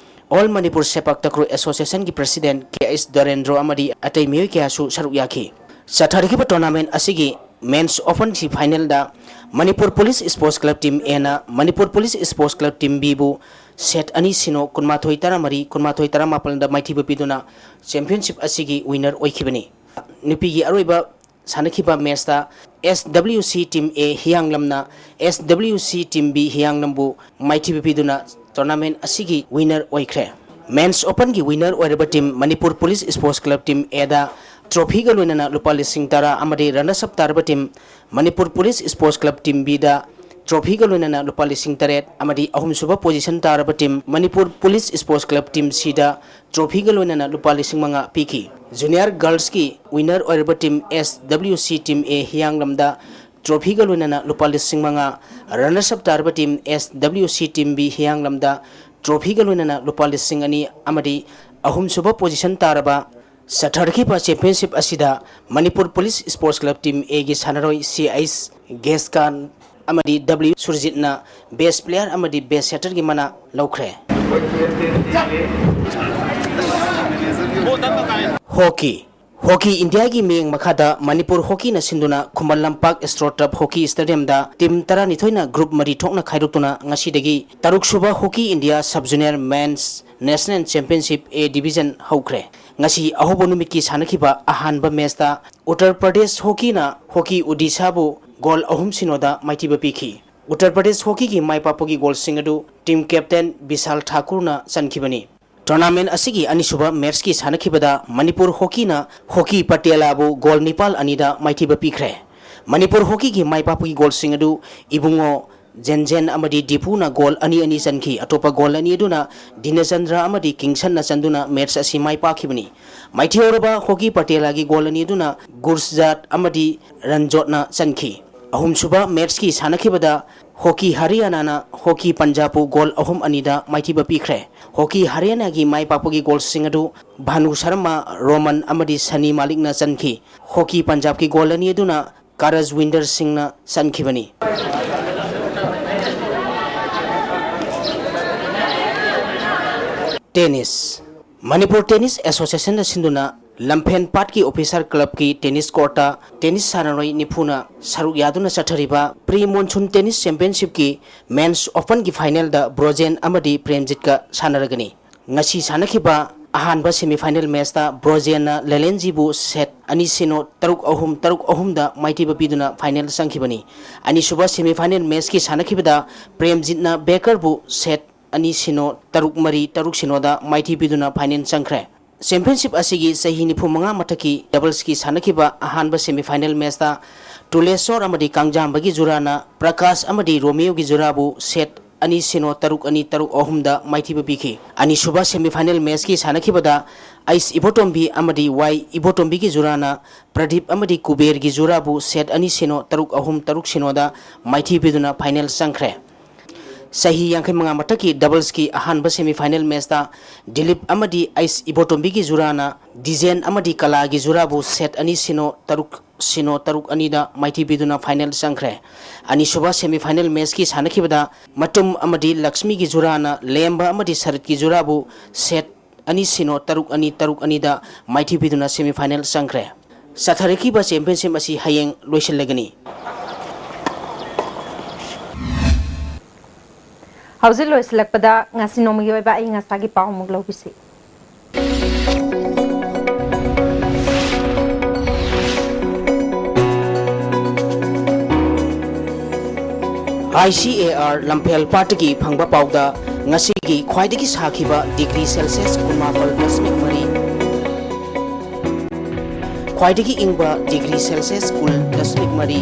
ꯑꯣꯜ ꯃꯅꯤꯄꯨꯔ ꯁꯦꯄꯥꯛ ꯇꯀ꯭ꯔꯣ ꯑꯦꯁꯣꯁꯤꯌꯦꯁꯟꯒꯤ ꯄ꯭ꯔꯁꯤꯗꯦꯟꯠ ꯀꯦ ꯑꯩꯆ ꯗꯔꯦꯟꯗ꯭ꯔꯣ ꯑꯃꯗꯤ ꯑꯇꯩ ꯃꯤꯑꯣꯏ ꯀꯌꯥꯁꯨ ꯁꯔꯨꯛ ꯌꯥꯈꯤ꯫ ꯆꯠꯊꯔꯤꯕ ꯇꯣꯔꯅꯥꯃꯦꯟꯠ ꯑꯁꯤꯒꯤ ꯃꯦꯟꯁ ꯑꯣꯄꯟꯒꯤ ꯐꯥꯏꯅꯦꯜꯗ Manipur police sports club team ꯑꯦꯅ Manipur police sports club team ꯕꯤꯕꯨ ꯁꯦꯠ ꯑꯅꯤ ꯁꯤꯅꯣ, ꯀꯨꯟꯃꯥꯊꯣꯏ ꯇꯔꯥꯃꯔꯤ, ꯀꯨꯟꯃꯥꯊꯣꯏ ꯇꯔꯥꯃꯥꯄꯜꯗ ꯃꯥꯏꯊꯤꯕ ꯄꯤꯗꯨꯅ ꯆꯦꯝꯄꯤꯌꯟꯁꯤꯞ ꯑꯁꯤꯒꯤ ꯋꯤꯅꯔ ꯑꯣꯏꯈꯤꯕꯅꯤ꯫ ꯅꯨꯄꯤꯒꯤ ꯑꯔꯣꯏꯕ ꯁꯥꯟꯅꯈꯤꯕ ꯃꯦꯆꯇ S W C team A ꯍꯤꯌꯥꯡꯂꯝꯅ S W C team B ꯍꯤꯌꯥꯡꯂꯝꯕꯨ ꯃꯥꯏꯊꯤꯕ ꯄꯤꯗꯨꯅ ꯇꯣꯔꯅꯥꯃꯦꯟꯠ ꯑꯁꯤꯒꯤ ꯋꯤꯅꯔ ꯑꯣꯏꯈ꯭ꯔꯦ꯫ ꯃꯦꯟꯁ ꯑꯣꯄꯟꯒꯤ ꯋꯤꯅꯔ ꯑꯣꯏꯔꯕ team Manipur police sports club team ꯑꯦꯗ ꯇ꯭ꯔꯣꯐꯤꯒ ꯂꯣꯏꯅꯅ ꯂꯨꯄꯥ ꯂꯤꯁꯤꯡ ꯇꯔꯥ ꯑꯃꯗꯤ ꯔꯅꯔꯁ ꯑꯞ ꯇꯥꯔꯕ team Manipur police sports club team ꯕꯤꯗ ꯇ꯭ꯔꯣꯐꯤꯒ ꯂꯣꯏꯅꯅ ꯂꯨꯄꯥ ꯂꯤꯁꯤꯡ ꯇꯔꯦꯠ ꯑꯃꯗꯤ ꯑꯍꯨꯝꯁꯨꯕ ꯄꯣꯖꯤꯁꯟ ꯇꯥꯔꯕ team Manipur police sports club team ꯁꯤꯗ ꯇ꯭ꯔꯣꯐꯤꯒ ꯂꯣꯏꯅꯅ ꯂꯨꯄꯥ ꯂꯤꯁꯤꯡ ꯃꯉꯥ ꯄꯤꯈꯤ꯫ ꯖꯨꯅꯤꯌꯔ ꯒꯔꯜꯁꯀꯤ ꯋꯤꯅꯔ ꯑꯣꯏꯔꯕ ꯇꯤꯝ ꯑꯦꯁ ꯗꯕ꯭ꯂꯤꯎ ꯁꯤ ꯇꯤꯝ ꯑꯦ ꯍꯤꯌꯥꯡꯂꯝꯗ ꯇ꯭ꯔꯣꯐꯤꯒ ꯂꯣꯏꯅꯅ ꯂꯨꯄꯥ ꯂꯤꯁꯤꯡ ꯃꯉꯥ, ꯔꯅꯔꯁ ꯑꯞ ꯇꯥꯔꯕ ꯇꯤꯝ ꯑꯦꯁ ꯗꯕ꯭ꯂꯤꯎ ꯁꯤ ꯇꯤꯝ ꯕꯤ ꯍꯤꯌꯥꯡꯂꯝꯗ ꯇ꯭ꯔꯣꯐꯤꯒ ꯂꯣꯏꯅꯅ ꯂꯨꯄꯥ ꯂꯤꯁꯤꯡ ꯑꯅꯤ ꯑꯃꯗꯤ ꯑꯍꯨꯝꯁꯨꯕ ꯄꯣꯖꯤꯁꯟ ꯇꯥꯔꯕ ꯆꯠꯊꯔꯛꯈꯤꯕ ꯆꯦꯝꯄꯤꯌꯟꯁꯤꯞ ꯑꯁꯤꯗ Manipur police sports club team ꯑꯦꯒꯤ ꯁꯥꯟꯅꯔꯣꯏ ꯁꯤ ꯑꯩꯆ ꯒꯦꯁꯀꯥꯟ ꯑꯃꯗꯤ ꯗꯕ꯭ꯂꯤꯎ ꯁꯨꯔꯖꯤꯠꯅ ꯕꯦꯁ ꯄ꯭ꯂꯦꯌꯔ ꯑꯃꯗꯤ ꯕꯦꯁ ꯁꯦꯇꯔꯒꯤ ꯃꯅꯥ ꯂꯧꯈ꯭ꯔꯦ꯫ ꯍꯣꯀꯤ꯫ ꯍꯣꯀꯤ ꯏꯟꯗꯤꯌꯥꯒꯤ ꯃꯤꯠꯌꯦꯡ ꯃꯈꯥꯗ ꯃꯅꯤꯄꯨꯔ ꯍꯣꯀꯤꯅ ꯁꯤꯟꯗꯨꯅ ꯈꯨꯃꯟ ꯂꯝꯄꯥꯛ ꯏꯁꯇ꯭ꯔꯣ ꯇꯔꯐ ꯍꯣꯀꯤ ꯁ꯭ꯇꯦꯗꯤꯌꯝꯗ ꯇꯤꯝ ꯇꯔꯥꯅꯤꯊꯣꯏꯅ ꯒ꯭ꯔꯨꯞ ꯃꯔꯤ ꯊꯣꯛꯅ ꯈꯥꯏꯗꯣꯛꯇꯨꯅ ꯉꯁꯤꯗꯒꯤ ꯇꯔꯨꯛꯁꯨꯕ hockey India sub junior men's national championship A division ꯍꯧꯈ꯭ꯔꯦ꯫ ꯉꯁꯤ ꯑꯍꯧꯕ ꯅꯨꯃꯤꯠꯀꯤ ꯁꯥꯟꯅꯈꯤꯕ ꯑꯍꯥꯟꯕ ꯃꯦꯆꯇ ꯎꯠꯇꯔ ꯄ꯭ꯔꯗꯦꯁ ꯍꯣꯀꯤꯅ ꯍꯣꯀꯤ ꯑꯣꯗꯤꯁꯥꯕꯨ ꯒꯣꯜ ꯑꯍꯨꯝ ꯁꯤꯅꯣꯗ ꯃꯥꯏꯊꯤꯕ ꯄꯤꯈꯤ꯫ ꯎꯠꯇꯔ ꯄ꯭ꯔꯗꯦꯁ ꯍꯣꯀꯤꯒꯤ ꯃꯥꯏ ꯄꯥꯛꯄꯒꯤ ꯒꯣꯜꯁꯤꯡ ꯑꯗꯨ ꯇꯤꯝ ꯀꯦꯞꯇꯦꯟ ꯕꯤꯁꯥꯜ ꯊꯥꯀꯨꯔꯅ ꯆꯟꯈꯤꯕꯅꯤ꯫ ꯇꯣꯔꯅꯥꯃꯦꯟ ꯑꯁꯤꯒꯤ ꯑꯅꯤꯁꯨꯕ ꯃꯦꯠꯁꯀꯤ ꯁꯥꯟꯅꯈꯤꯕꯗ ꯃꯅꯤꯄꯨꯔ ꯍꯣꯀꯤꯅ ꯍꯣꯀꯤ ꯄꯇꯦꯂꯥꯕꯨ ꯒꯣꯜ ꯅꯤꯄꯥꯜ ꯑꯅꯤꯗ ꯃꯥꯏꯊꯤꯕ ꯄꯤꯈ꯭ꯔꯦ꯫ ꯃꯅꯤꯄꯨꯔ ꯍꯣꯀꯤꯒꯤ ꯃꯥꯏ ꯄꯥꯛꯄꯒꯤ ꯒꯣꯜꯁꯤꯡ ꯑꯗꯨ ꯏꯕꯨꯡꯉꯣ ꯖꯦꯟꯖꯦꯟ ꯑꯃꯗꯤ ꯗꯤꯄꯨꯅ ꯒꯣꯜ ꯑꯅꯤ ꯑꯅꯤ ꯆꯟꯈꯤ꯫ ꯑꯇꯣꯞꯄ ꯒꯣꯜ ꯑꯅꯤ ꯑꯗꯨꯅ ꯗꯤꯅꯆꯟꯗ꯭ꯔ ꯑꯃꯗꯤ ꯀꯤꯡꯁꯟꯅ ꯆꯟꯗꯨꯅ ꯃꯦꯠꯁ ꯑꯁꯤ ꯃꯥꯏ ꯄꯥꯛꯈꯤꯕꯅꯤ꯫ ꯃꯥꯏꯊꯤꯍꯧꯔꯕ ꯍꯣꯀꯤ ꯄꯇꯦꯂꯥꯒꯤ ꯒꯣꯜ ꯑꯅꯤ ꯑꯗꯨꯅ ꯒꯨꯔꯁꯖꯥꯠ ꯑꯃꯗꯤ ꯔꯟꯖꯣꯠꯅ ꯆꯟꯈꯤ꯫ ꯑꯍꯨꯝꯁꯨꯕ ꯃꯦꯠꯁꯀꯤ ꯁꯥꯟꯅꯈꯤꯕꯗ ꯍꯣꯀꯤ ꯍꯔꯤꯌꯥꯅꯥꯅ ꯍꯣꯀꯤ ꯄꯟꯖꯥꯕꯄꯨ ꯒꯣꯜ ꯑꯍꯨꯝ ꯑꯅꯤꯗ ꯃꯥꯏꯊꯤꯕ ꯄꯤꯈ꯭ꯔꯦ꯫ ꯍꯣꯀꯤ ꯍꯔꯤꯌꯥꯅꯥꯒꯤ ꯃꯥꯏ ꯄꯥꯛꯄꯒꯤ ꯒꯣꯜꯁꯤꯡ ꯑꯗꯨ ꯚꯥꯅꯨ ꯁꯔꯃ, ꯔꯣꯃꯟ ꯑꯃꯗꯤ ꯁꯅꯤ ꯃꯥꯂꯤꯛꯅ ꯆꯟꯈꯤ꯫ ꯍꯣꯀꯤ ꯄꯟꯖꯥꯕꯀꯤ ꯒꯣꯜ ꯑꯅꯤ ꯑꯗꯨꯅ ꯀꯥꯔꯖꯋꯤꯟꯗꯔ ꯁꯤꯡꯅ ꯆꯟꯈꯤꯕꯅꯤ꯫ ꯇꯦꯅꯤꯁ꯫ ꯃꯅꯤꯄꯨꯔ ꯇꯦꯅꯤꯁ ꯑꯦꯁꯣꯁꯤꯌꯦꯁꯟꯅ ꯁꯤꯟꯗꯨꯅ ꯂꯝꯐꯦꯟ ꯄꯥꯠꯀꯤ ꯑꯣꯐꯤꯁꯥꯔ ꯀ꯭ꯂꯕꯀꯤ ꯇꯦꯅꯤꯁ ꯀꯣꯔꯠꯇ ꯇꯦꯅꯤꯁ ꯁꯥꯟꯅꯔꯣꯏ ꯅꯤꯐꯨꯅ ꯁꯔꯨꯛ ꯌꯥꯗꯨꯅ ꯆꯠꯊꯔꯤꯕ ꯄ꯭ꯔꯤ ꯃꯣꯟꯁꯨꯟ ꯇꯦꯅꯤꯁ ꯆꯦꯝꯄꯤꯌꯟꯁꯤꯞꯀꯤ ꯃꯦꯟꯁ ꯑꯣꯄꯟꯒꯤ ꯐꯥꯏꯅꯦꯜꯗ ꯕ꯭ꯔꯣꯖꯦꯟ ꯑꯃꯗꯤ ꯄ꯭ꯔꯦꯝꯖꯤꯠꯀ ꯁꯥꯟꯅꯔꯒꯅꯤ꯫ ꯉꯁꯤ ꯁꯥꯟꯅꯈꯤꯕ ꯑꯍꯥꯟꯕ ꯁꯦꯃꯤꯐꯥꯏꯅꯦꯜ ꯃꯦꯆꯇ ꯕ꯭ꯔꯣꯖꯦꯟꯅ ꯂꯦꯂꯦꯟꯖꯤꯕꯨ ꯁꯦꯠ ꯑꯅꯤ ꯁꯤꯅꯣ, ꯇꯔꯨꯛ ꯑꯍꯨꯝ, ꯇꯔꯨꯛ ꯑꯍꯨꯝꯗ ꯃꯥꯏꯊꯤꯕ ꯄꯤꯗꯨꯅ ꯐꯥꯏꯅꯦꯜ ꯆꯪꯈꯤꯕꯅꯤ꯫ ꯑꯅꯤꯁꯨꯕ ꯁꯦꯃꯤꯐꯥꯏꯅꯦꯜ ꯃꯦꯆꯀꯤ ꯁꯥꯟꯅꯈꯤꯕꯗ ꯄ꯭ꯔꯦꯝꯖꯤꯠꯅ ꯕꯦꯀꯔꯕꯨ ꯁꯦꯠ ꯑꯅꯤ ꯁꯤꯅꯣ, ꯇꯔꯨꯛ ꯃꯔꯤ, ꯇꯔꯨꯛ ꯁꯤꯅꯣꯗ ꯃꯥꯏꯊꯤ ꯄꯤꯗꯨꯅ ꯐꯥꯏꯅꯦꯜ ꯆꯪꯈ꯭ꯔꯦ꯫ ꯆꯦꯝꯄꯤꯌꯟꯁꯤꯞ ꯑꯁꯤꯒꯤ ꯆꯍꯤ ꯅꯤꯐꯨ ꯃꯉꯥ ꯃꯊꯛꯀꯤ ꯗꯕꯜꯁꯀꯤ ꯁꯥꯟꯅꯈꯤꯕ ꯑꯍꯥꯟꯕ ꯁꯦꯃꯤꯐꯥꯏꯅꯦꯜ ꯃꯦꯆꯇ ꯇꯨꯂꯦꯁꯣꯔ ꯑꯃꯗꯤ ꯀꯥꯡꯖꯥꯝꯕꯒꯤ ꯖꯨꯔꯥꯅ ꯄ꯭ꯔꯀꯥꯁ ꯑꯃꯗꯤ ꯔꯣꯃꯤꯌꯣꯒꯤ ꯖꯨꯔꯥꯕꯨ ꯁꯦꯠ ꯑꯅꯤ ꯁꯤꯅꯣ, ꯇꯔꯨꯛ ꯑꯅꯤ, ꯇꯔꯨꯛ ꯑꯍꯨꯝꯗ ꯃꯥꯏꯊꯤꯕ ꯄꯤꯈꯤ꯫ ꯑꯅꯤꯁꯨꯕ ꯁꯦꯃꯤꯐꯥꯏꯅꯦꯜ ꯃꯦꯆꯀꯤ ꯁꯥꯟꯅꯈꯤꯕꯗ ꯑꯩꯁ ꯏꯕꯣꯇꯣꯝꯕꯤ ꯑꯃꯗꯤ ꯋꯥꯏ ꯏꯕꯣꯇꯣꯝꯕꯤꯒꯤ ꯖꯨꯔꯥꯅ ꯄ꯭ꯔꯗꯤꯞ ꯑꯃꯗꯤ ꯀꯨꯕꯦꯔꯒꯤ ꯖꯨꯔꯥꯕꯨ ꯁꯦꯠ ꯑꯅꯤ ꯁꯤꯅꯣ, ꯇꯔꯨꯛ ꯑꯍꯨꯝ, ꯇꯔꯨꯛ ꯁꯤꯅꯣꯗ ꯃꯥꯏꯊꯤ ꯄꯤꯗꯨꯅ ꯐꯥꯏꯅꯦꯜ ꯆꯪꯈ꯭ꯔꯦ꯫ ꯆꯍꯤ ꯌꯥꯡꯈꯩ ꯃꯉꯥ ꯃꯊꯛꯀꯤ ꯗꯕꯜꯁꯀꯤ ꯑꯍꯥꯟꯕ ꯁꯦꯃꯤꯐꯥꯏꯅꯦꯜ ꯃꯦꯆꯇ ꯗꯤꯂꯤꯞ ꯑꯃꯗꯤ ꯑꯩꯁ ꯏꯕꯣꯇꯣꯝꯕꯤꯒꯤ ꯖꯨꯔꯥꯅ ꯗꯤꯖꯦꯟ ꯑꯃꯗꯤ ꯀꯂꯥꯒꯤ ꯖꯨꯔꯥꯕꯨ ꯁꯦꯠ ꯑꯅꯤ ꯁꯤꯅꯣ, ꯇꯔꯨꯛ ꯁꯤꯅꯣ, ꯇꯔꯨꯛ ꯑꯅꯤꯗ ꯃꯥꯏꯊꯤ ꯄꯤꯗꯨꯅ ꯐꯥꯏꯅꯦꯜ ꯆꯪꯈ꯭ꯔꯦ꯫ ꯑꯅꯤꯁꯨꯕ ꯁꯦꯃꯤꯐꯥꯏꯅꯦꯜ ꯃꯦꯆꯀꯤ ꯁꯥꯟꯅꯈꯤꯕꯗ ꯃꯇꯨꯝ ꯑꯃꯗꯤ ꯂꯛꯁꯃꯤꯒꯤ ꯖꯨꯔꯥꯅ ꯂꯦꯝꯕ ꯑꯃꯗꯤ ꯁꯔꯠꯀꯤ ꯖꯨꯔꯥꯕꯨ ꯁꯦꯠ ꯑꯅꯤ ꯁꯤꯅꯣ, ꯇꯔꯨꯛ ꯑꯅꯤ, ꯇꯔꯨꯛ ꯑꯅꯤꯗ ꯃꯥꯏꯊꯤ ꯄꯤꯗꯨꯅ ꯁꯦꯃꯤꯐꯥꯏꯅꯦꯜ ꯆꯪꯈ꯭ꯔꯦ꯫ ꯆꯠꯊꯔꯛꯈꯤꯕ ꯆꯦꯝꯄꯤꯌꯟꯁꯤꯞ ꯑꯁꯤ ꯍꯌꯦꯡ ꯂꯣꯏꯁꯤꯜꯂꯒꯅꯤ꯫ ꯍꯧꯖꯤꯛ ꯂꯣꯏꯁꯤꯜꯂꯛꯄꯗ ꯉꯁꯤ ꯅꯣꯡꯃꯒꯤ ꯑꯣꯏꯕ ꯑꯏꯪ ꯑꯁꯥꯒꯤ ꯄꯥꯎ ꯑꯃꯨꯛ ꯂꯧꯕꯤꯁꯤ꯫ ꯑꯥꯏ ꯁꯤ ꯑꯦ ꯑꯥꯔ ꯂꯝꯐꯦꯜ ꯄꯥꯠꯇꯒꯤ ꯐꯪꯕ ꯄꯥꯎꯗ ꯉꯁꯤꯒꯤ ꯈ꯭ꯋꯥꯏꯗꯒꯤ ꯁꯥꯈꯤꯕ ꯗꯤꯒ꯭ꯔꯤ ꯁꯦꯜꯁꯤꯌꯁ ꯀꯨꯟꯃꯥꯄꯜ ꯗꯁꯃꯤꯛ ꯃꯔꯤ, ꯈ꯭ꯋꯥꯏꯗꯒꯤ ꯏꯪꯕ ꯗꯤꯒ꯭ꯔꯤ ꯁꯦꯜꯁꯤꯌꯁ ꯀꯨꯟ ꯗꯁꯃꯤꯛ ꯃꯔꯤ,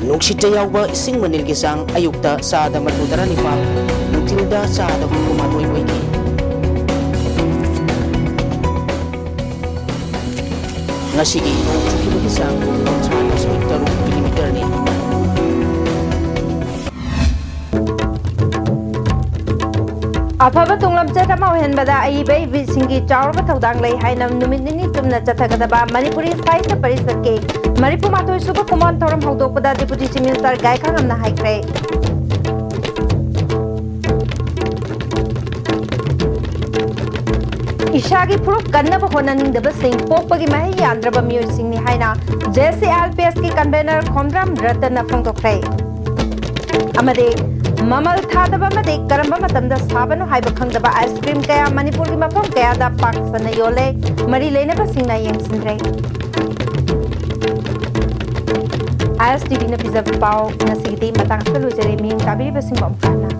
ꯅꯨꯡꯁꯤꯠꯇ ꯌꯥꯎꯕ ꯏꯁꯤꯡ ꯃꯅꯤꯜꯒꯤ ꯆꯥꯡ ꯑꯌꯨꯛꯇ ꯆꯥꯗ ꯃꯔꯤꯐꯨ ꯇꯔꯥꯅꯤꯄꯥꯜ, ꯅꯨꯡꯊꯤꯜꯗ ꯆꯥꯗ ꯍꯨꯝꯐꯨ ꯃꯥꯊꯣꯏ ꯑꯣꯏꯈꯤ꯫ ꯉꯁꯤꯒꯤ ꯅꯣꯡ ꯆꯨꯈꯤꯕꯒꯤ ꯆꯥꯡ ꯀꯨꯟꯊ꯭ꯔꯥ ꯗꯁꯃꯤꯛ ꯇꯔꯨꯛ ꯃꯤꯂꯤꯃꯤꯇꯔꯅꯤ꯫ ꯑꯐꯕ ꯇꯨꯡꯂꯝꯆꯠ ꯑꯃ ꯑꯣꯏꯍꯟꯕꯗ ꯑꯏꯕ ꯑꯏꯕꯤꯁꯤꯡꯒꯤ ꯆꯥꯎꯔꯕ ꯊꯧꯗꯥꯡ ꯂꯩ ꯍꯥꯏꯅ ꯅꯨꯃꯤꯠ ꯅꯤꯅꯤ ꯆꯨꯝꯅ ꯆꯠꯊꯒꯗꯕ ꯃꯅꯤꯄꯨꯔꯤ ꯁꯥꯍꯤꯇ꯭ꯌ ꯄꯔꯤꯁꯠꯀꯤ ꯃꯔꯤꯐꯨ ꯃꯥꯊꯣꯏ ꯁꯨꯕ ꯀꯨꯝꯑꯣꯟ ꯊꯧꯔꯝ ꯍꯧꯗꯣꯛꯄꯗ ꯗꯤꯄꯨꯇꯤ ꯆꯤꯐ ꯃꯤꯅꯤꯁꯇꯔ ꯒꯥꯏꯈꯥꯉꯝꯅ ꯍꯥꯏꯈ꯭ꯔꯦ꯫ ꯏꯁꯥꯒꯤ ꯐꯨꯔꯨꯞ ꯀꯟꯅꯕ ꯍꯣꯠꯅꯅꯤꯡꯗꯕꯁꯤꯡ ꯄꯣꯛꯄꯒꯤ ꯃꯍꯩ ꯌꯥꯟꯗ꯭ꯔꯕ ꯃꯤꯑꯣꯏꯁꯤꯡꯅꯤ ꯍꯥꯏꯅ J C I L P ꯑꯦꯁꯀꯤ convener Khomdram ꯔꯇꯟꯅ ꯐꯣꯡꯗꯣꯛꯈ꯭ꯔꯦ꯫ ꯑꯃꯗꯤ ꯃꯃꯜ ꯊꯥꯗꯕ ꯑꯃꯗꯤ ꯀꯔꯝꯕ ꯃꯇꯝꯗ ꯁꯥꯕꯅꯣ ꯍꯥꯏꯕ ꯈꯪꯗꯕ ꯑꯥꯏꯁ ꯀ꯭ꯔꯤꯝ ꯀꯌꯥ ꯃꯅꯤꯄꯨꯔꯒꯤ ꯃꯐꯝ ꯀꯌꯥꯗ ꯄꯥꯛ ꯁꯟꯅ ꯌꯣꯜꯂꯦ꯫ ꯃꯔꯤ ꯂꯩꯅꯕꯁꯤꯡꯅ ꯌꯦꯡꯁꯤꯟꯗ꯭ꯔꯦ꯫ ꯑꯥꯏ ꯑꯦꯁ ꯇꯤ ꯚꯤꯅ ꯄꯤꯖꯕ ꯄꯥꯎ ꯉꯁꯤꯒꯤꯗꯤ ꯃꯇꯥꯡ ꯑꯁꯤꯗ ꯂꯣꯏꯖꯔꯦ꯫ ꯃꯤꯠꯌꯦꯡ ꯇꯥꯕꯤꯔꯤꯕꯁꯤꯡꯕꯨ ꯑꯃꯨꯛ ꯍꯟꯅ